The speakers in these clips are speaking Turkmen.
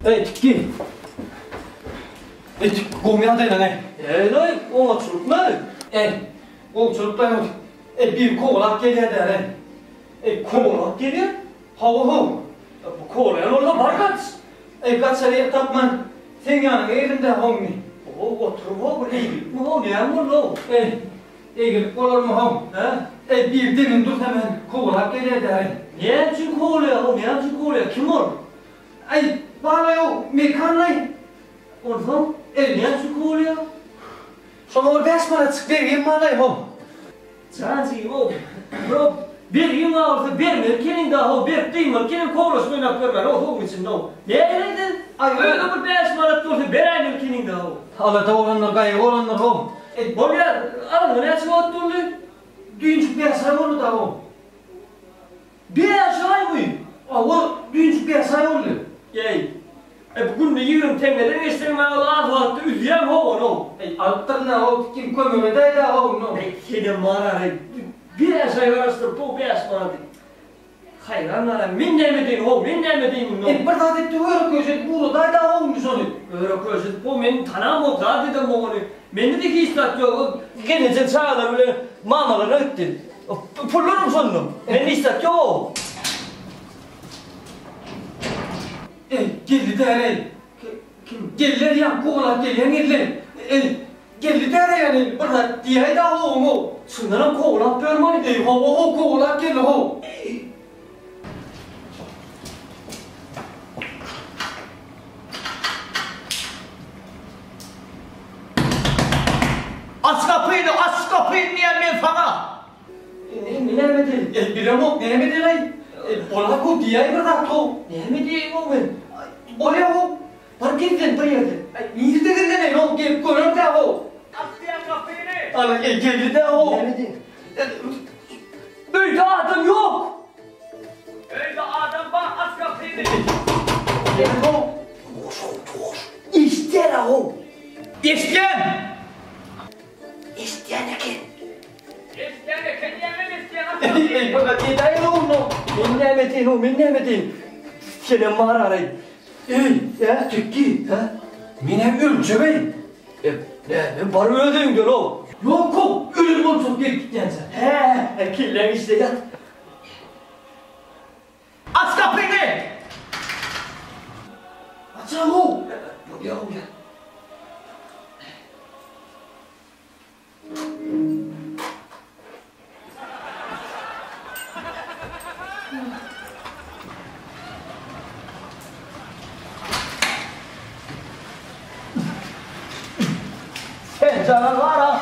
Eý, Tikgi! Eý, Tikgi, gowy ýagdaýlaň-eý? Eý-leý, oňatçylykmy? Eý, gowuçylyk-laý, eý, biri kowalap gelýär-dä-leý. Eý, Kowalap gelýär? Hawa-how. Bu kowalaýan bolsa bar gaç! Eý, gaçar ýer tapman, seň ýanyňa geldim-dä, hommy. Ho, otur-how, bir eýgilikmi-how, näme boldy-how? Eý, eýgilik bolarmy-how? Hä? Eý, biri deňiň dursa meni kowalap gelýär-dä-leý. Näme üçin kowalaýar-how, näme üçin kowalaýar, kim ol? Aý, bala-ow, Mekan-laý! Onsoň, Eý, näme üçin kowalýar? Şoňa bir bäş manatjyk bergim bar-laý, how. Jan jigim-ow, bir bergiň bar bolsa bermeli ekeniň-dä-how, berip dynmaly ekeniň, kowalaşyp oýnap ýörmän-ow, suwuň içinde-ow. Nähili Aý, özi bir bäş manat bolsa beräýmeli ekeniň-dä-how. Alada bolandyr, gaýgy bolandyr-how. Eý, bolýar, alanyňa näçe wagt boldy? Düýnjik bäş aý boldy-da-how. Bäş aýmy? Hawa, düýnjik bäş aý boldy. Eý, e bu günde 20 teňňeden geçseň maňa ol az wagtda üzýäň how ony. Eý, alypdyryn-a, how, kim kömek edäý-dä, how, indi. Eý, senem bar-a, bäş aý garaşdyryp, how, bäş manady. Haýran galan, men näme edeýin, how, men näme edeýin indi? Eý, bir zat et-de, örek-köşe edip ugradaý-da, how, indi şony. Örek-köşe edip, how, men tanamok, zat edemok ony. Mende-de hiç zat ýok. Gelnejeň çagalary bilen mamalaryna gitdi. Pullaram şonda. Mende hiç zat ýok. Eý, geldi däl-eý. Kim? Geldi ýa, kowalap gelýän geldi. Eý, geldi däl-eý ýany, bir zat diýäý-dä oňa. Çyndanam kowalap ýörmeli. Eý, hawa-how, kowalap geldi, how. Aç gapyny, aç gapyny diýýän men saňa! Indi, indi näme edeli? Eý, bilemok, näme edeli-aý? Eý, bolar-how diýäý bir zat-how. Näme diýeýin-ow men? Bolýa-how. Bar gizlen bir ýerde. Aý, nirde gizleneýin-ow, gelip görer-dä-how. Aç diýýän gapyny! Ana, eý, geldi-dä-how. Näme diýeýin? Öýde adam ýok! Öýde adam bar, aç gapyny! Geldi-how. Eşidýär-a-how. Eşidýän! Eşidýän eken. Eşidýän eken diýýän, eşidýän aç gapyny! Eý, bir zat edäýiň-ow onda. Men näme edeýin-ow, men näme edeýin? Senem bar-araý. Eý, Hä? Tekgi, Hä? Men-ä öljek-eý. E, näme, bar öz öýüňden-ow. Ýok-ow, ölen boljak gelip gitýänçä. Hä, kelläň işde ýat. Aç gapyny! Açaň-ow! Bolýa-ow, ýa. Sen janawar-a!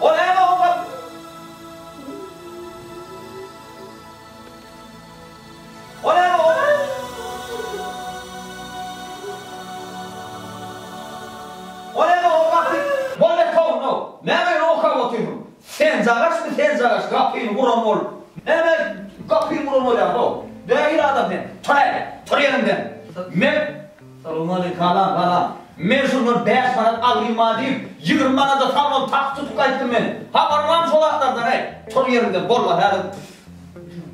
O näme o gap? O näme o? O näme o gapy? Boldy towno. Näme ýöne okap otyrsyň? Senjagaşmy senjagaş gapyny guran bol. Näme gapyny guran bolýaň-ow? Nähili adam sen? Tur häli. Tur ýeriňden. Men Salowmaleýkim. Salam, salam. Men şundan bäş manat algym bar diýip, 20 manada salgym taksy tutup gaýtdym men. Habarym barmy şo zatlardan-eý? Tur ýeriňden, bolma häzir.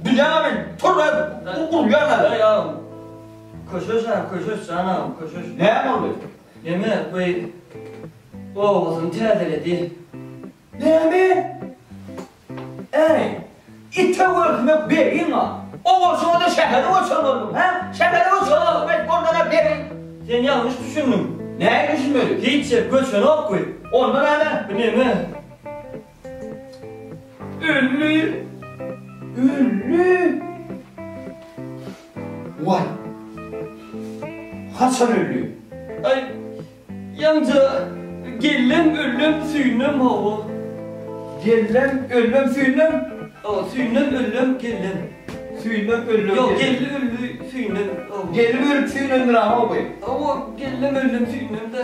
Bilýäňä men, tur häzir, urýan häzir. Eý agam. Köşeş ha, köşeş jan agam, köşeş. Näme boldy? Neme, bu obasyny täzeledi. Näme? Äý, ite görsmek begiň-a. Owal şuňa-da şähere göçen boldum, hä? Şähere göçen boldum, men ondan-a begiň. Sen ýalňyş düşündiň. Näme düşünmeli? Hiç ýer göçenok bu. Onda näme? Bu neme? Öldi. Öldi? Waý. Haçan öldi? Aý, Ýaňja gellem öllem süýnnem hawa. Gellem öllem süýnnem? Hawa süýnnem öllem gellem. Süýnnem öllem Ýok gelli ölli süýnnem hawa. Gelip ölüp süýnendir a how bu. Hawa gellem öllem süýnnem-dä.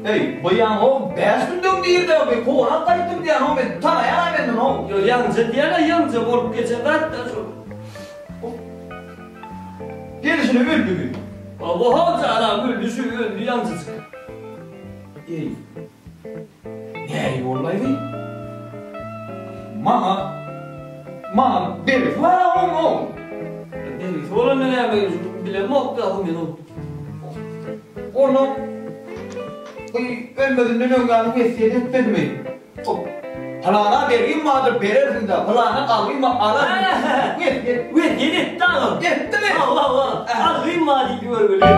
Eý bu ýaňy how bäş günden diýirdi bu kowalap gaýtdym diýýän how men tanaýan-a menden how. Ýok ýaňja diýýän-ä ýaňja bolup geçen zat-da şol. Gelişine öldi bi. Hawa how janam öldi şu öldi ýaňjyjyk. Eý. Nähili boldaý bi? Näme bilemok-da men ony. Onuň bu ölmezinden öň ýaly wesýet etmedimi? Pylana bergim bardyr, berersiň-dä, pylana algym bar, alarsyň. Wesýet. Wesýet etdi agam. Etdimi? Hawa, hawa. Algym bar diýdi görgüli.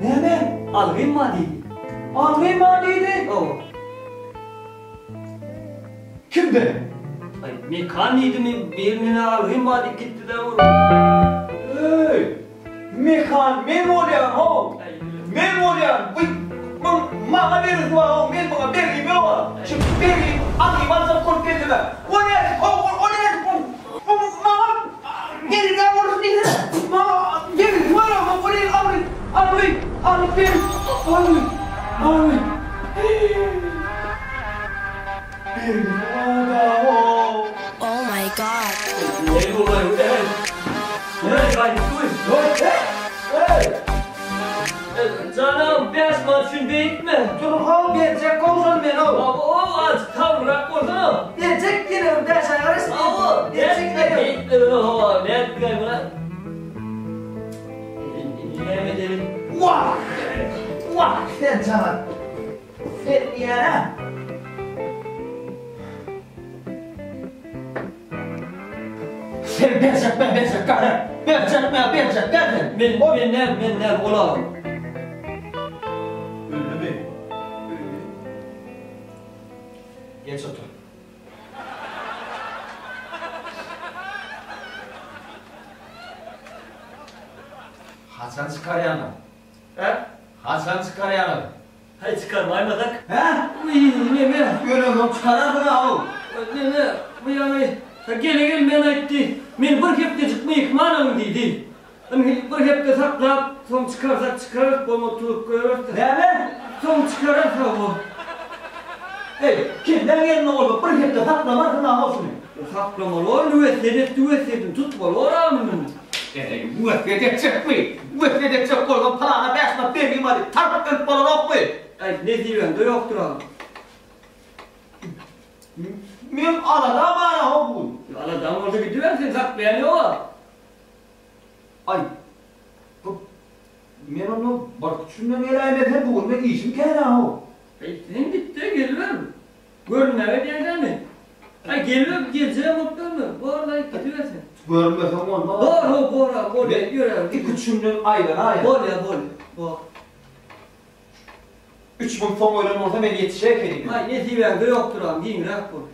Näme? Algym bar diýdi. Algym bar diýdi? Hawa. Kimden? Aý, Mekan diýdimi, birine algym bar diýip gitdi-dä ol. Eý, Mekan men bolýan-how! Men bolýan! Bu, muň maňa bergisi bar-how, men muňa bergim ýog-a! Şu bergim, algym aljak bolup geldim-ä! O nädip, ho, o nädip, bu, bu maňa bergä bolsun diýsene! Maňa bergisi bar-a, o nädip algy, algy, alyp ber, algy, algy. Oh my god. Janam 5 manat üçin beýtme. Dur how berjek gowşan men how. Hawa az tabrak bolsana. Berjek ýene bir 5 aý garaş. Hawa berjek ýene. Beýtme hawa nätgäý buna. Näme edelim? Wah! Wah sen jahan. Sen diýýän-ä. Sen berjekme, berjek gäle. Berjekme, berjek gäl sen. Men, men näme, men näme olam. Öldümi? Öldi. Geç otur. Haçan çykarýaňyz? Hä? Haçan çykarýaňyz? Haý çykarmaýmasak. Hä? Uý, neme? Ölensoň çykararsyň-a-ow. Neme, bu ýaňy gele gelmän aýtdy. Men bir hepdejik myhman alyň diýdi. Indi bir hepde saklap, soň çykarsak çykararys, bolmasa turup goýarys-da. Näme? Soň çykararys hawa. Eý, kelläň ýerinde bolsa bir hepde saklamarsyň-a-ow şuny. Saklamaly bor, wesýet etdi, wesýetini tutmaly bor-a munuň. Eý, wesýet etjekmi? Wesýet etjek bolsaň, pylana 5 manat bergim bar diýip, tarpyp ölüp bolanokmy? Aý, nesibäňde ýokdur-a. Meň aladam bar-a-how bu. Aladaň bolsa gidiber, seni saklaýan ýog-a. Aý, bu, men onda birküç günden geläýmesem, bu gün meň işim kän-a-how. Aý, sen git-de, geliber. Görünmäge diýen dälmi? Aý gelme geljegem bolup durmy? Bor-laý gidiber sen. Görünmeseň bolmaz. Bor how bor a bor ýöräber. Iki-üç günden aýlanaýyn. Bolýa bolýa bor. Üç gün soň ölen bolsa men ýetişäýkenim. Aý nesibäňde ýokdur agam giňräk bol.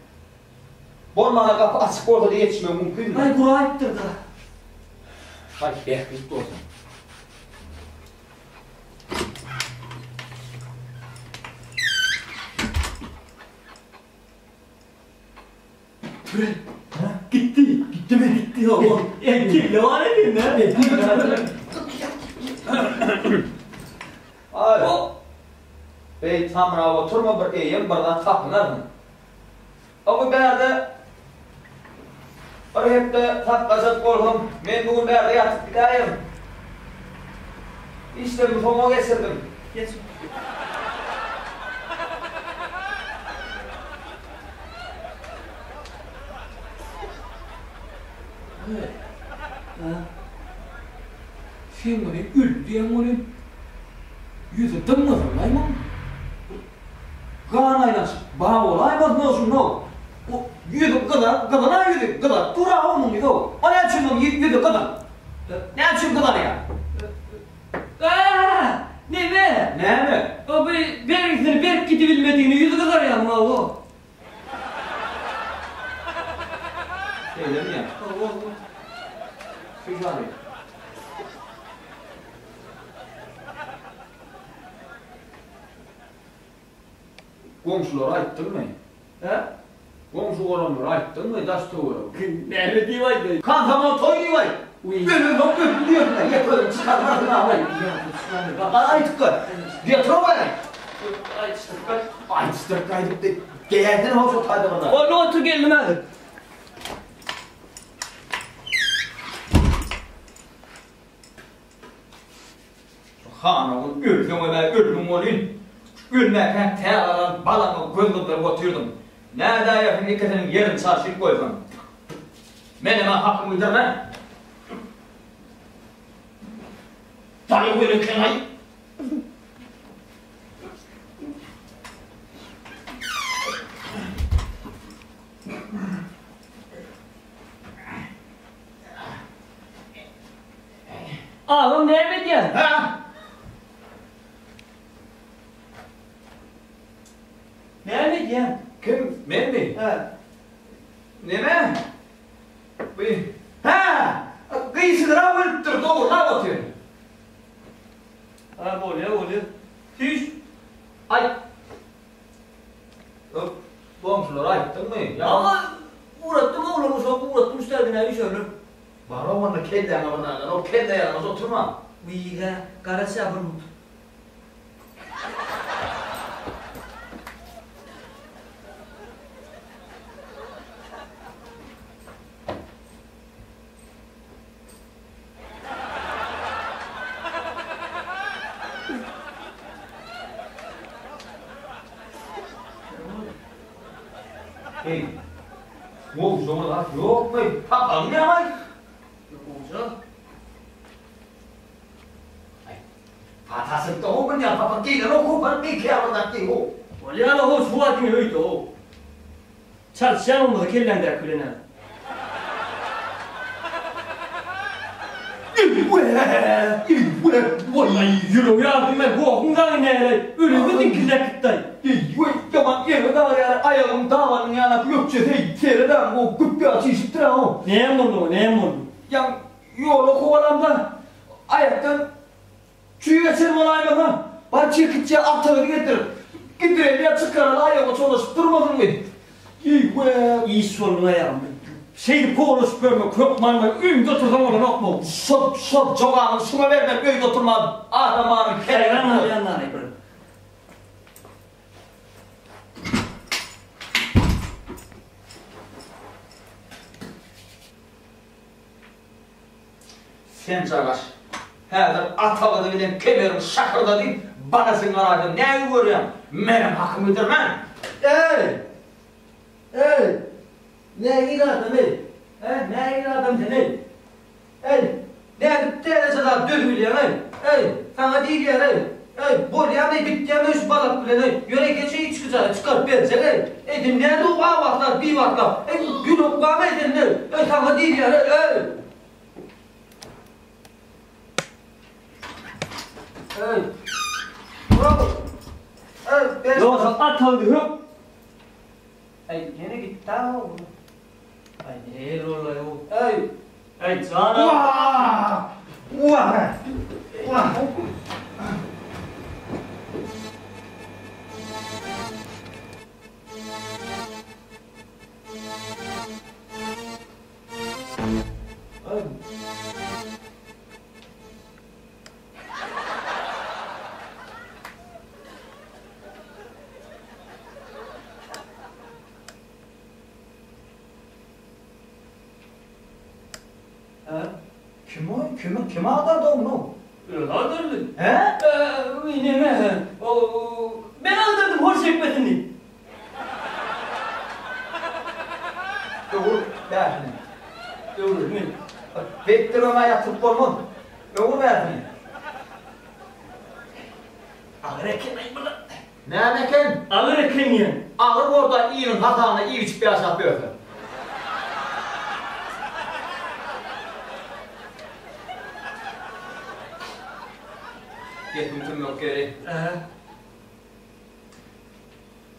Bolmana gapy açyk bolsa-da ýetişmegim mümkinmi? Aý guraýypdyr-da. Aý bähbit bolsun. Türen. Gitdi. Gitdimi? Gitdi. Hawa. E, kelle bar elinde. Aý. Beý tamrap oturma bir eýem bir zat tapynarsyň. Oňy bärde bir hepde saklajak bolsam, men bu gün bärde ýatyp gidäýerin. Işlerimi soňa geçirdim. Geç. Sen muny öl diýen welin, ýüzi dymgyzyrlaýmaň. Gan aýlanyşyk bar bolaýmasyn-ow şunda-ow. O ýüzi gyzar, gyzyl-a ýüzi, gyzaryp dur-a onuň ýüzi-ow. O näme üçin onuň ýüzi gyzyl? Näme üçin gyzarýar? Aa! Neme? Näme? O bi bergisini berip gidibilmedigine ýüzi gyzarýarmy-ow? Şeýlemi ýa? Hawa. Şujaly. Goňşulara aýtdyňmy? Hä? Goňşy-golamlara aýtdyňmy, daş-töwerege? Kim, näme diýip aýdaýyn? Komsomol toý diýip aýt! Ölensoň öldi diýersiň-ä, ýek özüň çykarmarsyň-a, waý. Aýdyp gör. Getir-ow aýt. Aýdyşdyryp gaýt. Aýdyşdyryp gaýdyp diý. Gelsene-how şo taýda bir zat. Boldy, otur, geldim häzir. Şu han ogul ölseňem-ä öldüň welin, şu ölmäkäň tä galan balaňa göz gyzdyryp otyrdym. Nädäýersiň ikisiniň ýerini çalşyp goýsam. Menem-ä hakymy ýitirmen. Daýaw eken-aý. Agam näme edýäň? Hä? Näme edýäň? Kim? Menmi? Hä. Neme? Bu Hä! Gyşygyrak ölüpdir, dogurlap otyr. Hä, bolýa, bolýa. Süýş. Aý. Öp, goňşulara aýtdyňmy? Hawa, ugratdym oglany uşak ugratdym şu taýdan näme işerler. Bar-ow onda kelläňe bir zat, o kelle ýaramaz oturma. Wiý-hä, garaşýa bir mut. Eý, gowşa bir zat ýokmy? Papagyň näme-aý? Gowşa. Aý, patasynda ho bilýän papak geýlen ho, baryp geýkäý bir zat geý ho. Bolýa-la ho, şu wagt diňe öýde ho. Çalyşýan bolmasa kelläňdäki bilen-ä. Ýüregi ýardyň men gohuň dagy näleý, ölümi diňkildäp gitdaý. Eý-weý, ýaman erbet agyrýar, aýagym dabanyň ýanap ökjesi, seredäň, o güp ýaly çişipdir-ä o. Näme boldy oňa, näme boldy? Ýaň ýola kowalamda aýakdan Çüý geçen bolaýmasa, bar çekiçje atagyny getir. Gidireli-ä çykaraly aýaga çolaşyp durmasynmy? Eý-we! Iş bolduň aýagym. Şeýdip kowalaşyp ýörmek hökmanmy? Öýüňde otursaň bolanokmy? Şol, şol jogabyny şuňa bermek öýde oturman adamanyň keregi Haýran galýan nary bir. Sen jagaş, häzir atagyzy bilen kemeriň şakyrdady, balasyň garaýsa nägi görýäň, menem hakym gidirmen! Eý! Eý! Nägile adam-eý! Hä, nägile adam sen-eý! Eý, nädip täzeçe zat dözüp bilýäň-eý? Eý, saňa diýilýär-eý! Eý, bolýamy, bitýämi şu balak bilen-eý? Ýöne geçi içki jaýa çykaryp berjek-eý! Eý, sen nädip o abatlap, bibatlap? Eý, ýürek barmy-eý sende? Eý, saňa diýilýär-eý, eý! Eý! Bravo! Eý, bes! Ýogsa at aldy hök. Eý, ýene gitdi-ä o. Aý, nähili boldy-aý o? Eý! Aý, jana! Wah! Wah! Wah! Kim o? Kimi, kim agdardy ony? Özi agdardy. Hä? Neme? O, men agdardym hor çekmesin diýip. Öwür bärsini. Öwürmi? Beýtdirmem-ä ýatyryp bolmaz. Öwür bärsini. Agyr eken-aý bular. Näme eken? Agyr eken diýen. Agyr borda iliň hasabyna iýip-içip ýaşap ýörse. Gepiň tümmek ýeri. Ä.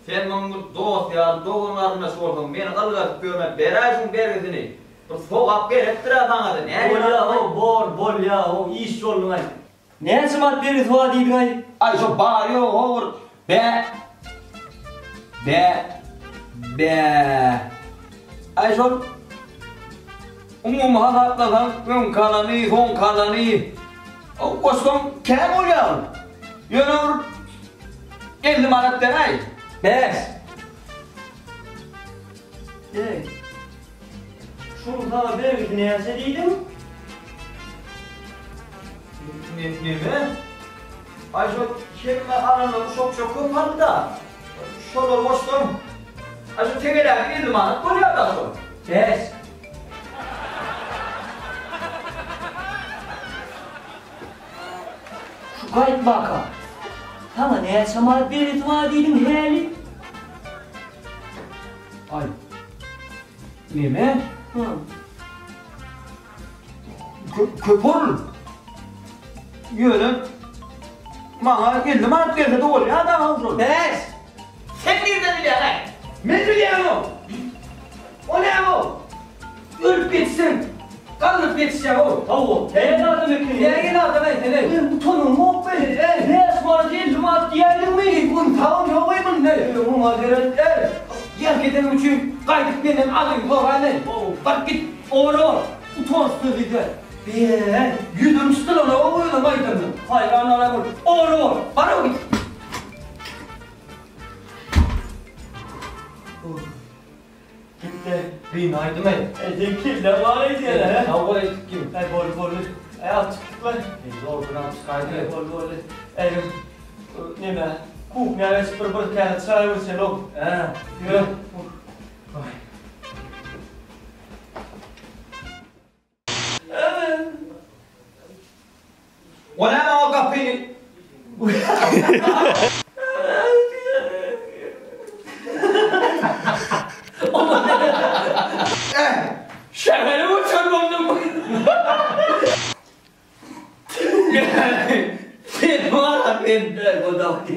Sen muň bir dost-ýar, dogan-garyndaş bolsaň, meni ylgadyp ýörme, beräýşiň bergisini. Bir sogap gerekdir-ä saňa-da, nähili Bolýa-ow, bor, bolýa-ow, iş bolduň-aý. Näçe manat bergisi bar diýdiň-aý? Aý, şo bary-ýogy-how bir bä, bä, bä. Aý, şol umumy hasaplasaň, öňki alany, soňky alany, goşsaň kän bolýar ol. Ýöne bir 50 manat beräý. Bäş. Eý. Şuň saňa bergisi näçe diýdiň? Ne, neme? Aý şo hemme alanlar uşakça köp aldy-da. Şolary goşsaň, aý şo tegeläki 50 manat bolýar-da şol. Bäş. Şu gaýtmaka. Saňa näçe manat beresi bar diýdiň häli? Aý. Neme? Hı. Köp ol. Ýöne maňa 50 manat berse-de bolýar da şol. Bäş. Sen nirden bilýäň-aý? Men bilýän o. O näme o? Ölüp ýetişseň, galdyryp ýetişýäň-ow. Hawa, täze adam ekeniň. Nägile adam-aý sen-eý? Men utanamok men. Eý! Bäş manat 50 manat diýäýdiňmi? Untagym ýok-eý munda. Eý, muňa seret. Eý! Ýerk edeniň üçin gaýdyp menden alyň soraýyn-eý. Baryp git. Ora, utançsyz ite. Be, ýüzüm çytylan-ow özüň aýdandan. Haýran galaý bol. Ora bor. Bar-ow git. Gitdi. Gynaýdym-eý. Eý, seň kelläň bar edýän-ä, hä? Sag bol eýtip kim. Eý, boldy, boldy. Eý, alyp çykdyk-la. Eý, zordan alyp çykaýdyk-eý. Eý, boldy, boldy. Eý, neme, kuhnýa geçip bir bir käse çaý bir içeli-ow. Hä. Ýör. O näme o gapyny? Şähere uçan boldum. Sen bar men de godak.